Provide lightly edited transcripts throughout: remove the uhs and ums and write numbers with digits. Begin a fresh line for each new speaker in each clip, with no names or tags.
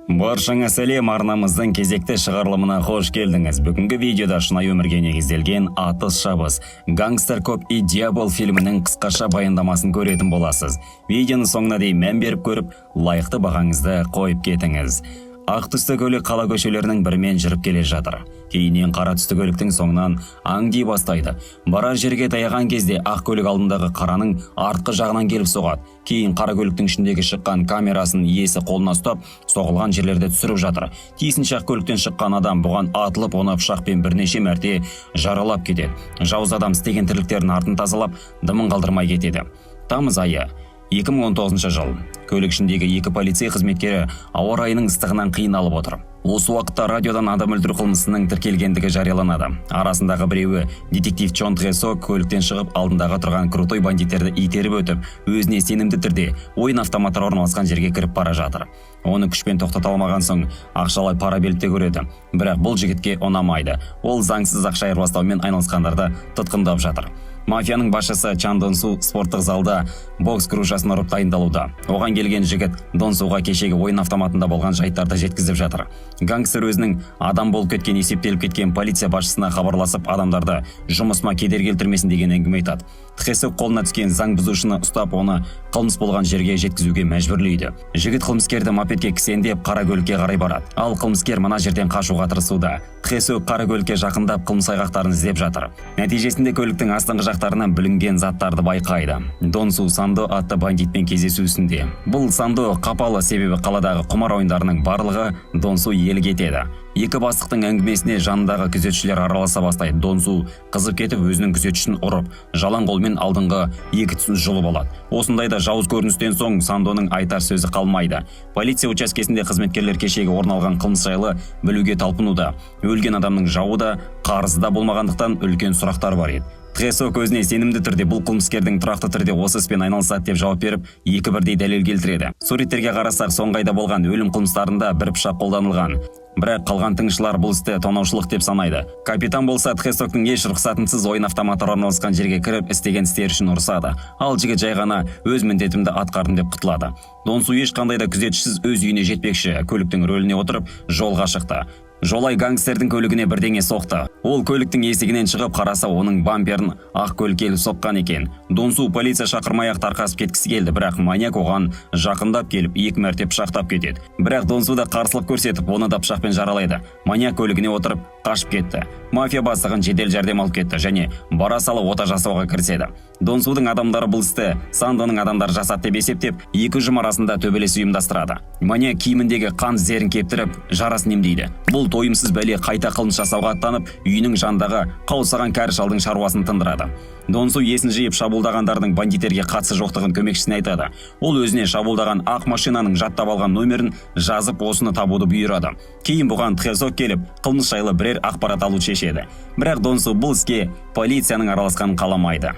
Баршаңа сәлем! Арнамыздың кезекті шығарылымына қош келдіңіз. Бүгінгі видеода шынайы өмірге негізделген «Атыс шабыс. Гангстер, коп и дьявол» фильмінің қысқаша баяндамасын көретін боласыз. Видеоны соңына дейін мән беріп көріп, лайықты бағаңызды қойып кетіңіз. Ақ түсті көлік қала көшелерінің бірімен жүріп келе жатыр. Кейіннен қара түсті көліктің соңынан аңди бастайды. Барар жерге таяған кезде ақ көлік алдындағы қараның артқы жағынан келіп соғады. Кейін қара көліктің ішіндегі шыққан камерасын иесі қолына ұстап, соғылған жерлерді түсіріп жатыр. Тиісінше, ақ көліктен шыққан адам бұған атылып, оны пышақпен бірнеше мәрте жаралап кетеді. Жауыз адам істеген тірліктерін артын тазалап, дымын қалдырмай кетеді. Тамыз айы, 2019 жыл. Көлік ішіндегі екі полицей қызметкері ауа райының ыстығынан қиналып отыр. Осы уақытта радиодан адам өлтіру қылмысының тіркелгендігі жарияланады. Арасындағы біреуі, детектив Чон Тхесок, көліктен шығып, алдындағы тұрған крутой бандиттерді итеріп өтіп, өзіне сенімді түрде ойын автоматтары орналасқан жерге кіріп бара жатыр. Оны күшпен тоқтата алмаған соң, ақшалай пара беріп те көреді, бірақ бұл жігітке ұнамайды. Ол заңсыз ақша айырбастаумен айналысқандарды тұтқындап жатыр. Мафияның басшысы Чан Донсу спорттық залда бокс грушасын ұрып дайындалуда. Оған келген жігіт Донсуға кешегі ойын автоматында болған жайттарды жеткізіп жатыр. Гангстер өзінің адам болып кеткен есептеліп кеткен полиция басшысына хабарласып, адамдарды жұмысыма кедергі келтірмесін деген әңгіме айтады. Тхесок қолына түскен заң бұзушыны ұстап, оны қылмыс болған жерге жеткізуге мәжбүрлейді. Жігіт қылмыскерді мопедке кісендеп, қара көлікке қарай барады. Ал қылмыскер мына жерден қашуға тырысуда. Тхесок қара көлікке жақындап, қылмыс айғақтарын іздеп жатыр. Нәтижесінде көліктің астыңғы жақтарынан бүлінген заттарды байқайды. Донсу Сандо атты бандитпен кездесу үстінде. Бұл Сандо қапалы, себебі қаладағы құмар ойындарының барлығы Донсу иелік етеді. Екі бастықтың әңгімесіне жанындағы күзетшілер араласа бастайды. Донсу қызып кетіп, өзінің күзетшісін ұрып, жалаң қолмен алдыңғы екі тісін жұлып алады. Осындай да жауыз көріністен соң Сандоның айтар сөзі қалмайды. Полиция учаскесінде қызметкерлер кешегі орын алған қылмыс жайлы білуге талпынуда. Өлген адамның жауы да, қарызы да болмағандықтан, үлкен сұрақтар бар еді. Тхесок өзіне сенімді түрде бұл қылмыскердің тұрақты түрде осы іспен айналысады деп жауап беріп, екі бірдей дәлел келтіреді. Суреттерге қарасақ, соңғы айда болған өлім қылмыстарында бір пышақ қолданылған. Бірақ қалған тыңшылар бұл істі тонаушылық деп санайды. Капитан болса Тхесоктың еш рұқсатынсыз ойын автоматтары орналасқан жерге кіріп істеген істері үшін ұрсады. Ал жігіт жай ғана өз міндетімді атқардым деп құтылады. Донсу ешқандай да күзетшісіз өз үйіне жетпекші. Көліктің рөліне отырып, жолға шықты. Жолай гангстердің көлігіне бірдеңе соқты. Ол көліктің есігінен шығып қараса, оның бамперін ақ көлік келіп соққан екен. Донсу полиция шақырмай ақ тарқасып кеткісі келді, бірақ маньяк оған жақындап келіп, екі мәрте пышақтап кетеді. Бірақ Донсу да қарсылық көрсетіп, оны да пышақпен жаралайды. Маньяк көлігіне отырып, қашып кетті. Мафия бастығын жедел жәрдем алып кетті және бара сала ота жасауға кіріседі. Донсудың адамдары бұл істі Сандоның адамдары жасады деп есептеп, екі ұжым арасында төбелес ұйымдастырады. Маньяк киіміндегі қан іздерін кептіріп, жарасын емдейді. Бұл тойымсыз бәле қайта қылмыс жасауға аттанып, үйінің жанындағы қаусаған кәрі шалдың шаруасын тындырады. Донсу есін жиып, шабуылдағандардың бандиттерге қатысы жоқтығын көмекшісіне айтады. Ол өзіне шабуылдаған ақ машинаның жаттап алған номерін жазып, осыны табуды бұйырады. Кейін бұған Тхесок келіп, қылмыс жайлы бірер ақпарат алуды шешеді. Бірақ Донсу бұл іске полицияның араласқанын қаламайды.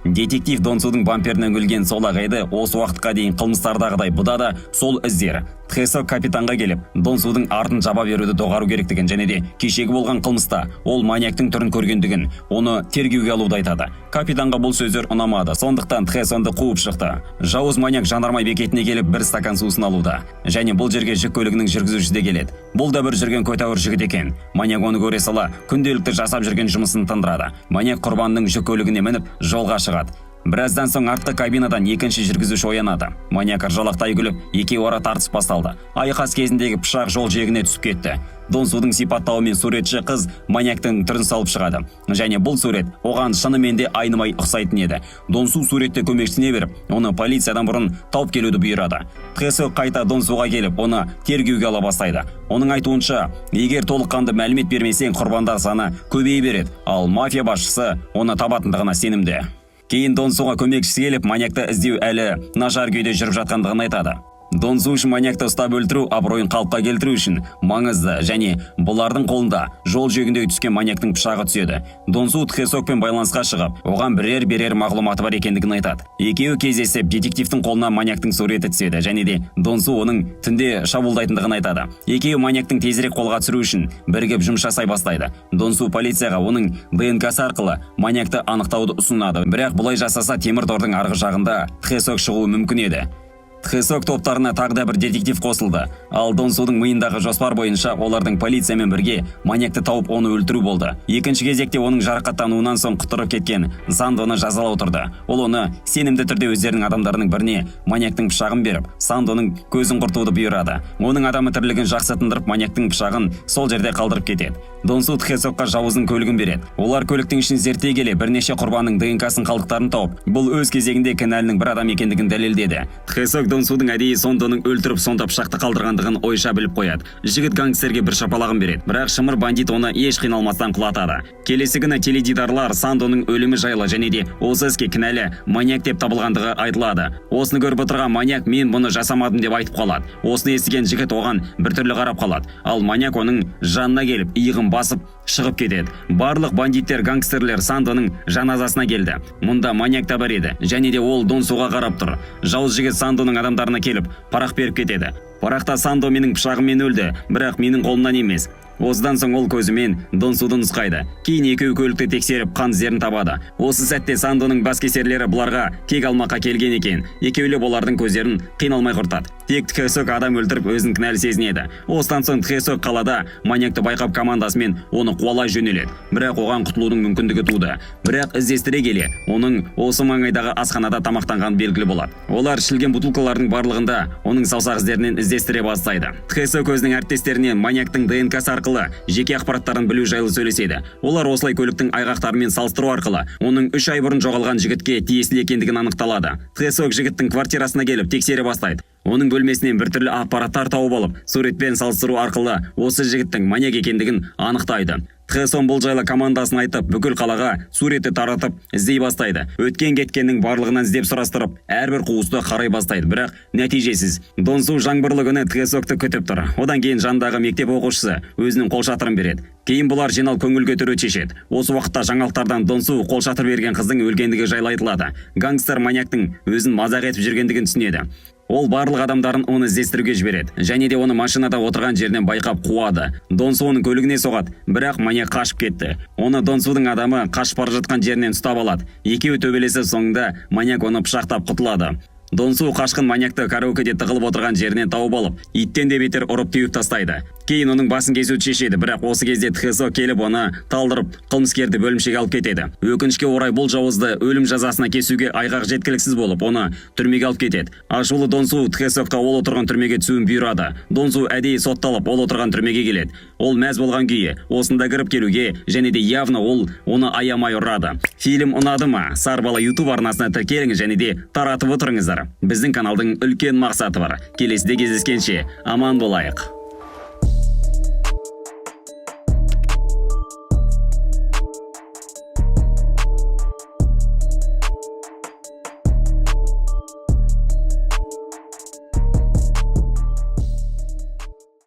Детектив Донсудың бамперіне үңілген сол ақ еді, осы уақытқа дейін қылмыстардағыдай бұда да сол іздер. Тхесок капитанға келіп, Донсудың артын жаба беруді доғару керектігін және де кешегі болған қылмыста ол маньяктың түрін көргендігін, оны тергеуге алуды айтады. Капитанға бұл сөздер ұнамады, сондықтан Тхесонды қуып шықты. Жауыз маньяк жанармай бекетіне келіп, бір стакан сусын алуда. Және бұл жерге жүк көлігінің жүргізушісі де келеді. Бұл да бір жүрген көтәуір жігіт екен. Маньяк оны көре сала күнделікті жасап жүрген жұмысын тындырады. Маньяк құрбанның жүк көлігіне мініп, жолға шығады. Біраздан соң артқы кабинадан екінші жүргізуші оянады. Маньяк ыржалақтай күліп, екеуі ара тартыс басталды. Айқас кезіндегі пышақ жол жиегіне түсіп кетті. Донсудың сипаттауымен суретші қыз маньяктың түрін салып шығады. Және бұл сурет оған шынымен де айнымай ұқсайтын еді. Донсу суретті көмекшісіне беріп, оны полициядан бұрын тауып келуді бұйырады. Тхесок қайта Донсуға келіп, оны тергеуге ала бастайды. Оның айтуынша, егер толыққанды мәлімет бермесең, құрбандар саны көбейе береді, ал мафия басшысы оны табатындығына сенімді. Кейін Донсуға көмекшісі келіп, маньякты іздеу әлі нашар күйде жүріп жатқандығын айтады. Донсу үшін маньякты ұстап өлтіру абыройын қалыпқа келтіру үшін маңызды және бұлардың қолында жол жиегіндегі түскен маньяктың пышағы түседі. Донсу Тхесокпен байланысқа шығып, оған бірер берер мағлұматы бар екендігін айтады. Екеуі кездесіп, детективтің қолына маньяктың суреті түседі және де Донсу оның түнде шабуылдайтындығын айтады. Екеуі маньяктың тезірек қолға түсіру үшін бірігіп жұмыс жасай бастайды. Донсу полицияға оның ДНК-сы арқылы маньякты анықтауды ұсынады. Бірақ бұлай жасаса, темір тордың арғы жағында Тхесок шығуы мүмкін еді. Тхесок топтарына тағы да бір детектив қосылды. Ал Донсудың миындағы жоспар бойынша олардың полициямен бірге маньякты тауып, оны өлтіру болды. Екінші кезекте оның жарақаттануынан соң құтырып кеткен Сандоны жазалау тұрды. Ол оны сенімді түрде өздерінің адамдарының біріне маньяктың пышағын беріп, Сандоның көзін құртуды бұйырады. Оның адамы тірлігін жақсы тындырып, маньяктың пышағын сол жерде қалдырып кетеді. Донсу Тхесокқа жауыздың көлігін береді. Олар көліктің ішін зерттей келе, бірнеше құрбанның ДНК-сын қалдықтарын тауып, бұл өз кезегінде кінәлінің бір адам екендігін дәлелдеді. Тхесок Донсудың әдейі Сондоның өлтіріп, сонда пышақты қалдырғандығын ойша біліп қояды. Жігіт гангстерге бір шапалағын береді, бірақ шымыр бандит оны еш қиналмастан құлатады. Келесі күні теледидарлар Сандоның өлімі жайлы және де осы іске кінәлі маньяк деп табылғандығы айтылады. Осыны көріп отырған маньяк «Мен бұны жасамадым» деп айтып қалады. Осыны естіген жігіт оған біртүрлі қарап қалады. Ал маньяк оның жанына келіп, иығын басып шығып кетеді. Барлық бандиттер, гангстерлер Сандоның жаназасына келді. Мұнда маньяк та бар еді және де ол Донсуға қарап тұр. Жауыз жігіт Сандоның адамдарына келіп, парақ беріп кетеді. Парақта: «Сандо менің пышағыммен өлді, бірақ менің қолымнан емес». Осыдан соң ол көзімен Донсуды нұсқайды. Кейін екеуі көлікті тексеріп, қан іздерін табады. Осы сәтте Сандоның баскесерлері бұларға кек алмаққа келген екен. Екеулеп олардың көздерін қиналмай құртады. Тек Тхесок адам өлтіріп, өзін кінәлі сезінеді. Осыдан соң Тхесок қалада маньякты байқап, командасымен оны қуалай жөнеледі. Бірақ оған құтылудың мүмкіндігі туды. Бірақ іздестіре келе, оның осы маңайдағы асханада тамақтанғаны белгілі болады. Олар ішілген бутылкалардың барлығында оның саусақ іздерінен іздестіре бастайды. Тхесок өзінің әріптестерінен маньяктың ДНК-сы арқылы жеке ақпараттарын білу жайлы сөйлеседі. Олар осылай көліктің айғақтарымен салыстыру арқылы оның 3 ай бұрын жоғалған жігітке тиесілі екендігін анықталады. Тхесок жігіттің квартирасына келіп, тексере бастайды. Оның бөлмесінен біртүрлі ақпараттар тауып алып, суретпен салыстыру арқылы осы жігіттің маньяк екендігін анықтайды. Тхэсон бұл жайлы командасын айтып, бүкіл қалаға суретті таратып, іздей бастайды. Өткен кеткеннің барлығынан іздеп сұрастырып, әрбір қуысты қарай бастайды, бірақ нәтижесіз. Донсу жаңбырлы күні Тхэсокты күтіп тұр. Одан кейін жанындағы мектеп оқушысы өзінің қолшатырын береді. Кейін бұлар жиналып, көңіл көтеруді шешеді. Осы уақытта жаңалықтардан Донсу қолшатыр берген қыздың өлгендігі жайлы айтылады. Гангстер маньяктың өзін мазақ етіп жүргендігін түсінеді. Ол барлық адамдарын оны іздестіруге жібереді және де оны машинада отырған жерінен байқап, қуады. Донсу оның көлігіне соғады, бірақ маньяк қашып кетті. Оны Донсудың адамы қашып бара жатқан жерінен ұстап алады. Екеуі төбелесіп, соңында маньяк оны пышақтап құтылады. Донсу қашқын маньякты караокеде тығылып отырған жерінен тауып алып, иттен де бетер ұрып, теуіп тастайды. Кейін оның басын кесуді шешеді, бірақ осы кезде Тхесо келіп, оны талдырып, қылмыскерді бөлімшеге алып кетеді. Өкінішке орай, бұл жауызды өлім жазасына кесуге айғақ жеткіліксіз болып, оны түрмеге алып кетеді. Ашулы Донсу Тхесокқа ол отырған түрмеге түсуін бұйырады. Донсу әдейі сотталып, ол отырған түрмеге келеді. Ол мәз болған күйі осында кіріп келуге және де явно ол оны аямай ұрады. Фильм ұнады ма? Сарбала YouTube арнасына тіркеліңіз және де таратып отырыңыздар. Біздің каналдың үлкен мақсаты бар. Келесіде кездескенше аман болайық.